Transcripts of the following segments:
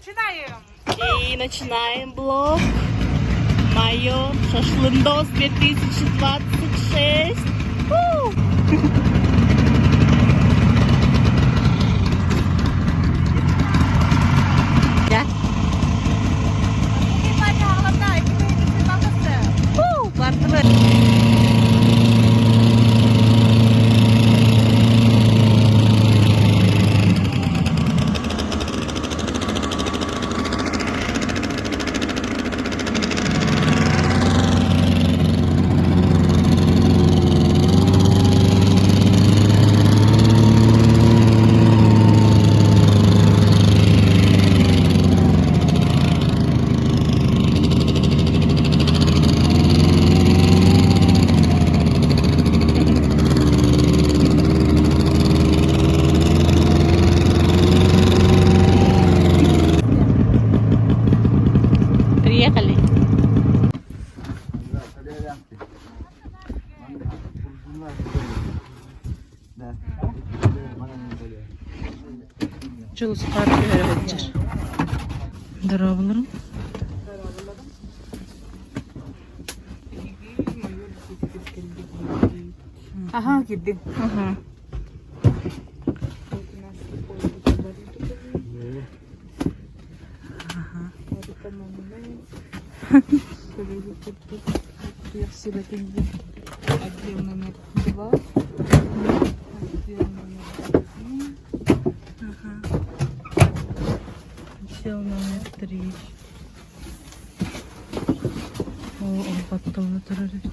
Начинаем! И начинаем блог. Мое шашлындос 2026. У! Да. У, бардыбыт. Приехали. Дьулус хаар түһэрэ сылдьар. Дорооболорум. Ага, кирдиҥ. Ага. Вот у нас такой вот оборудование. Отдел номер 2, отдел номер 1. Ага. Отдел номер 3. О, олбатталла турар эбит.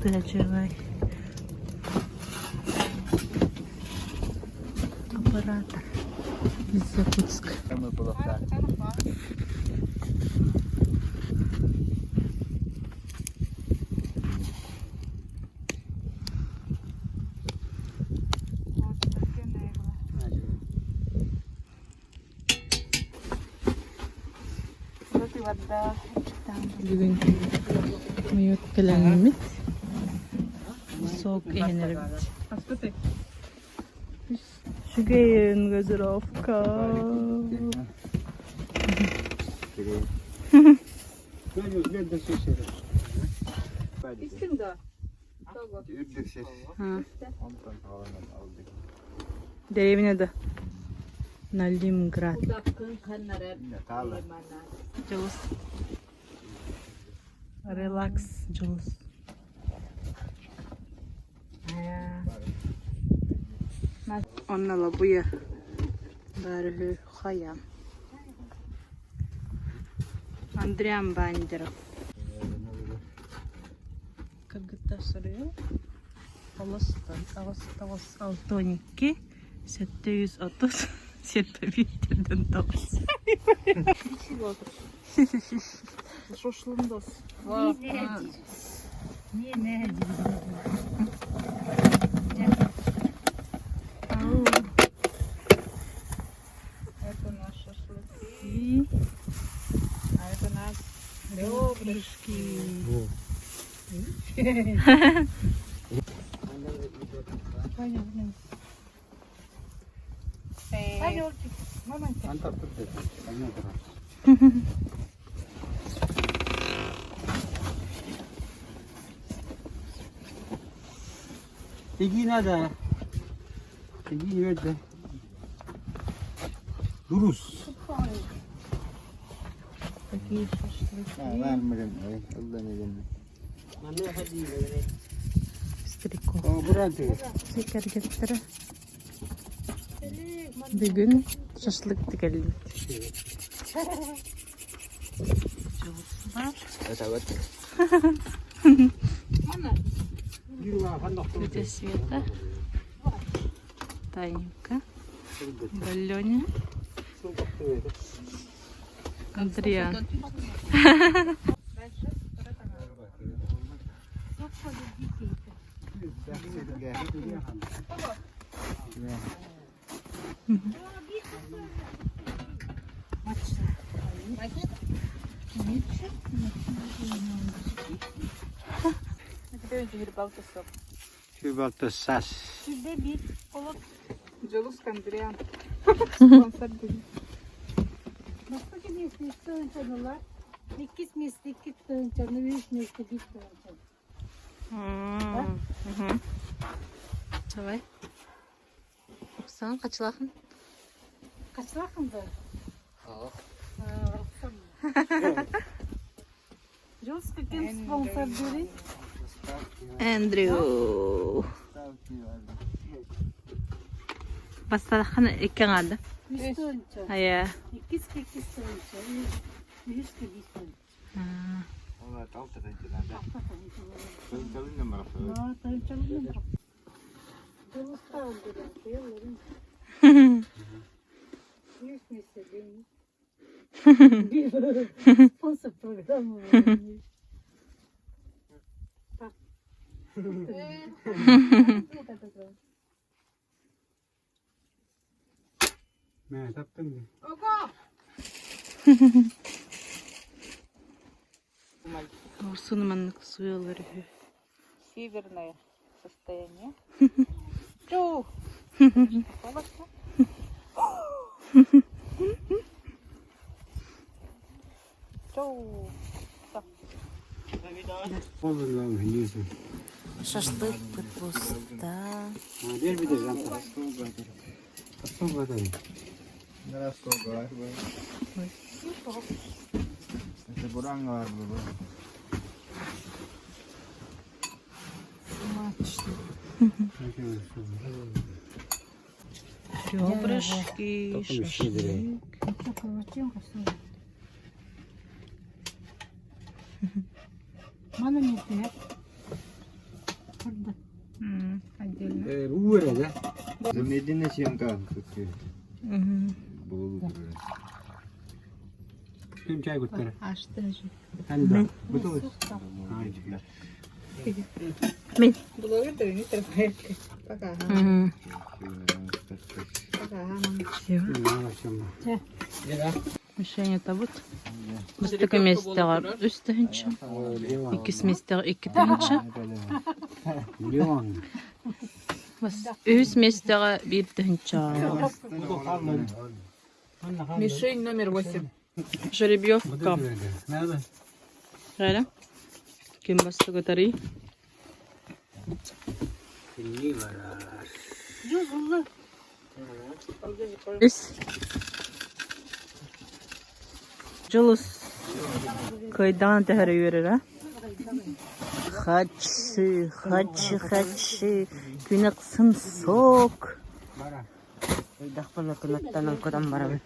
Тыачевай оператор из Якутска. Бүгүн мойот кэлэҥмит сок иһэн эрэбит. Үчүгэйин газировка. Дэриэбинэ да Налимград. Дьулус. Релакс, Дьулус. Онно лабыйа баар үһү хайа. Андриан Бандеров. Кыргыттар суруйар. Олустан аҕыс тоҕус 6 12 730 7 тоҕус. Шашлындос. Это наш шашлыки. А это наш ребрышки. Тигина да. Тигин верде. Duruz. Такие шашлыки. Пестряков. Кэргэттэрэ бүгүн шашлык тикэллибит. Тетя Света, Танька, Леня, Андриан. Тыынча Сүүрбэ сас. Дьулус Кондриан. Спонсор дии. Бастакы миэстэ үс тыһыынчанылар, иккис миэстэ икки тыһыынчаны, үһүс миэстэ биир тыһыынчаны. Давай. Оксана, хачылахын? Хачылахын да? Дьулуска ким спонсор дири? Эндрю. Басталахын икки аҥаарды. Үс тыһыынча. Айа. Иккис иккис тыһыынча, үһүс биир тыһыынча. Спонсор программы. Мэ таптым дии. Урсуну маннык суйалар үһү. Северное состояние. Чу! Холодно. Чу! Olur lan Шашлык капуста. Bir bir de zaten. Asıl kadar. Ребрышки, шашлык. Мана не тет. Burada. Отдельно. Bu böyle de. Medine съемка тут было. Benim çay kutları. Ашты. Hem de. Bu da Haydi. Блогер не трогает. Пока. Пока. Мишеня табут. Бастакы миэстэҕэ үс тыһыынча, иккис миэстэҕэ икки тыһыынча, Leon. үһүс миэстэҕэ биир тыһыынча. Мишень номер 8. Жеребьевка. Nerede? Рада? Ким бастыгытарый? Ne var? Үс. Дьулус кыайдаҕын төһөрө үөрэр, а? Хачы, хачы, хачы, күн ахсын сок. Bara. Ыйдахпына кынаттанан кутан барабын.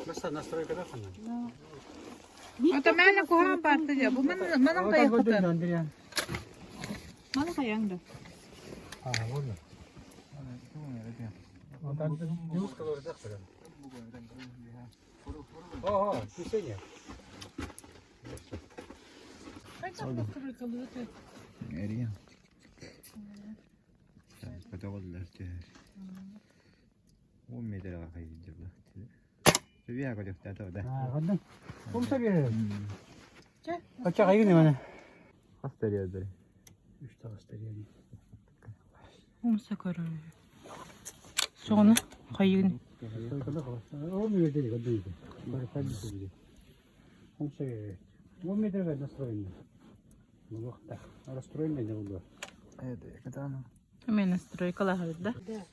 Mesela настройка da sana. Ото мене кугам партия. Бу мен мен кайыкты. Мана каяңды. Ha, orada. Ага, Ксения. Ha, kadın. Kumsa bir. Kaça kayın ne bana? Üç tane yani. Умса көрөр. Соны хайын. Olmuyor dedi kadın. Bari kendisi dedi. Kumsa bir. 10 metre настроение. Bu vaqtda расстроение ne oldu? Мен настройкалар да? Да.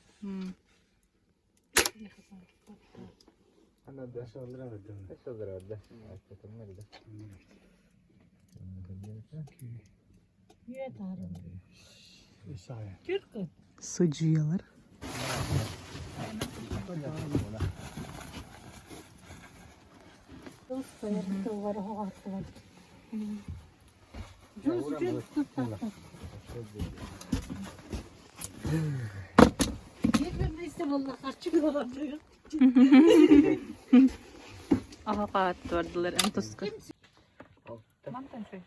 Судьялар. Аха кааттардылар эн туска. Мантан чөй.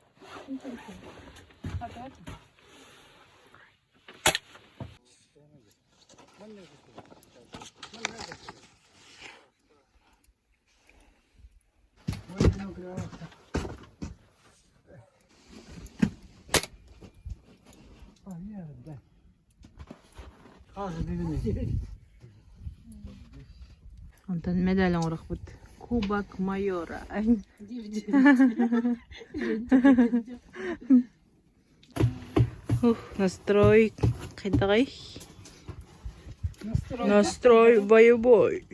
Онтон медаль оҥорохпут. Кубок майора. Ух, настрой хайдаҕый? Настрой боевой.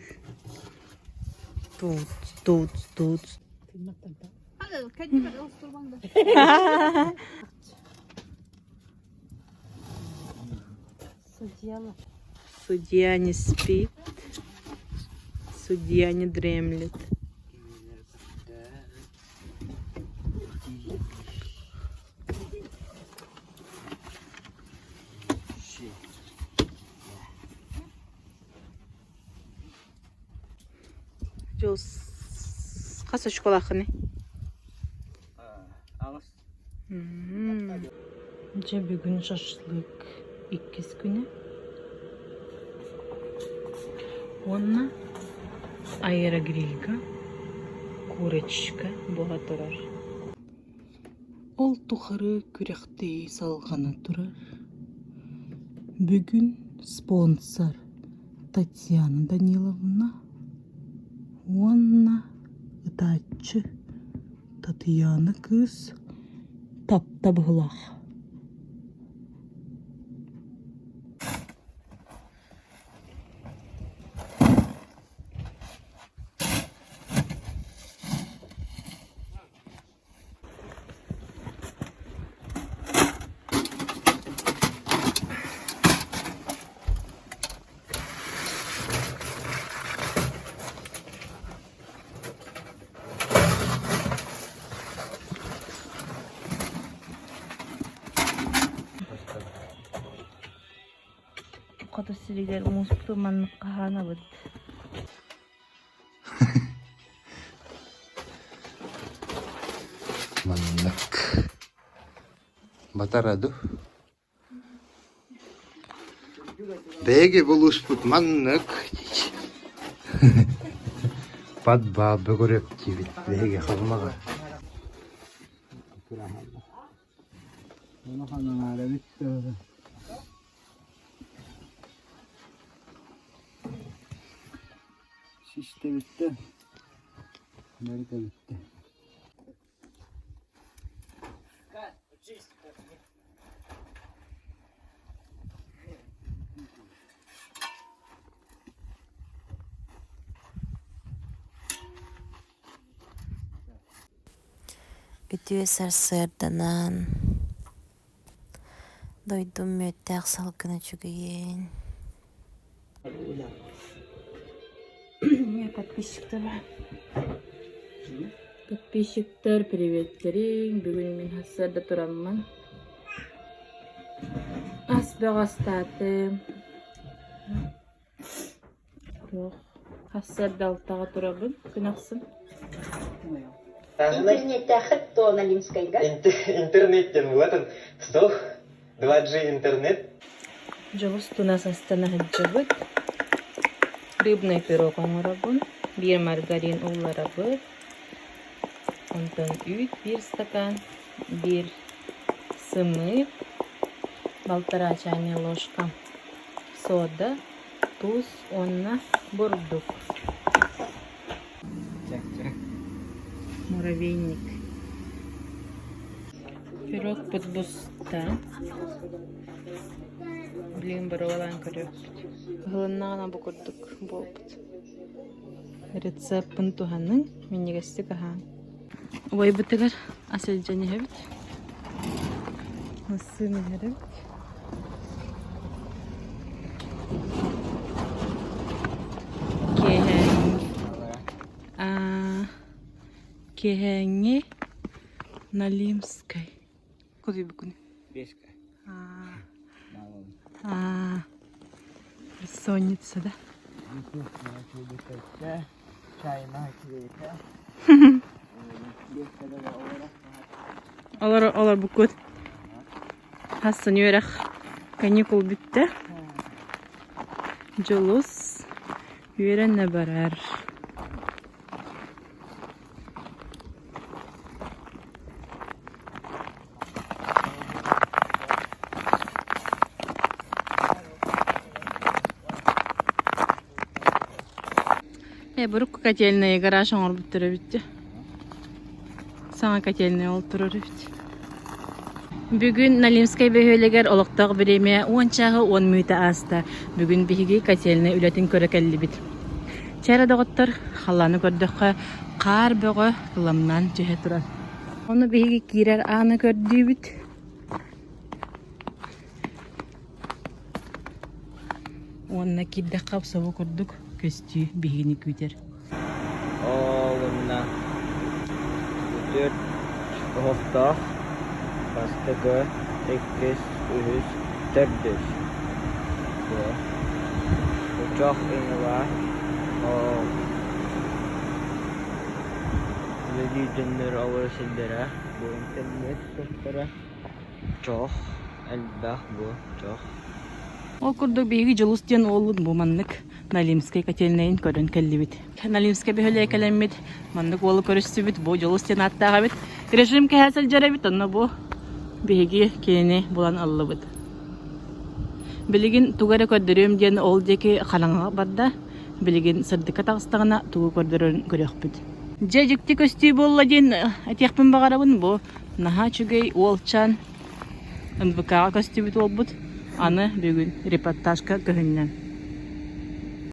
Тут, тут, тут. Судья не спит, судья не дремлет. Дьол хас очколааххыный? Дьэ бүгүн шашлык иккис күнэ уонна аэрогрильга курочка буола турар. Ол тухары күрэхтэһии салҕана турар. Бүгүн спонсор Татьяна Даниловна уонна ытааччы Татыйаана кыыс тапта быһыылаах Хоту сиригэр мууспутун маннык хаһаанабыт. Маннык батара дуу Биһиги булууспут маннык Подвал бөгөрөп диибит биһиги Халымаҕа Систэ бүттэ, барыта бүттэ. Үтүө сарсыарданан дойдум мүөттээх салгына үчүгэйин Подписчиктар Подписчиктар приветтериҥ бүгүн мин сарсыарда тураммын ас бөҕө астаатым Туох сарсыарда алтаҕа турабын күн ахсын Интернеттээххит то Налимскайга? Интернеттен вот он, стол, 2G интернет. Дьоҕус тунас астана сылдьабыт. Рыбный пирог оҥоробун. Биир маргарин улларабыт. Онтон үүт биир стакан, биир сымыыт, балтараа чайная ложка сода, туус уонна бурдук. Муравейник. Пирогпут буста. Блин, боруобалаан көрүөхпүт. Ыһылыннаҕына бу курдук буолбут. Рецеппын туһаныҥ, минньигэстик аһааҥ. Убайбытыгар ас илдьэн иһэбит. Массыына иһэрэбит. Киэһээҥҥи Налимскай. Кутуйбуккун? Беска. Аа, бессонница, да? Олор олорбуккут. Хассын үөрэх каникул бүттэ. Дьулус үөрэнэ барар. Э, бурукку котельная гараж оҥорбуттар эбит дьэ. Саҥа котельная ол турар эбит. Бүгүн Налимскай бөһүөлэгэр олохтоох бириэмэ уон чааһы уон мүнүүтэ ааста. Бүгүн биһиги котельнай үлэтин көрө кэллибит. Чэ эрэ доҕоттор, халлааны көрдөххө, хаар бөҕө кыламнаан түһэ турар. Ону биһиги киирэр ааны көрдүүбүт. Уонна киирдэххэ собо курдук көстүү биһигини күүтэр. Оолунна түөрт оһохтоох, бастакы, иккис, үһүс, төрдүс. Чох иҥэбэ ол үлэлиир дьоннор олорор сирдэрэ бу интернет сыттара Чох, элбэх бу чох. Ол курдук биһиги Дьулус диэн уоллун бу маннык Налимскай котельнайын көрөн кэллибит. Налимскай бөһүөлэгэ кэлэммит маннык уолу көрүстүбүт. Бу Дьулус диэн ааттаах эбит. Режим кэһэ сылдьар эбит, онно бу биһиги кинини булан ыллыбыт. Билигин тугу эрэ көрдөрүөм диэн ол диэки хараҥаҕа барда. Билигин сырдыкка таҕыстаҕына тугу көрдөрөрүн көрүөхпүт. Дьэ дьикти көстүү буолла диэн этиэхпин баҕарабын. Бу Наһаа үчүгэй уолчаан НВК-ҕа көстүбүт уолбут аны бүгүн репортажка көһүннэ.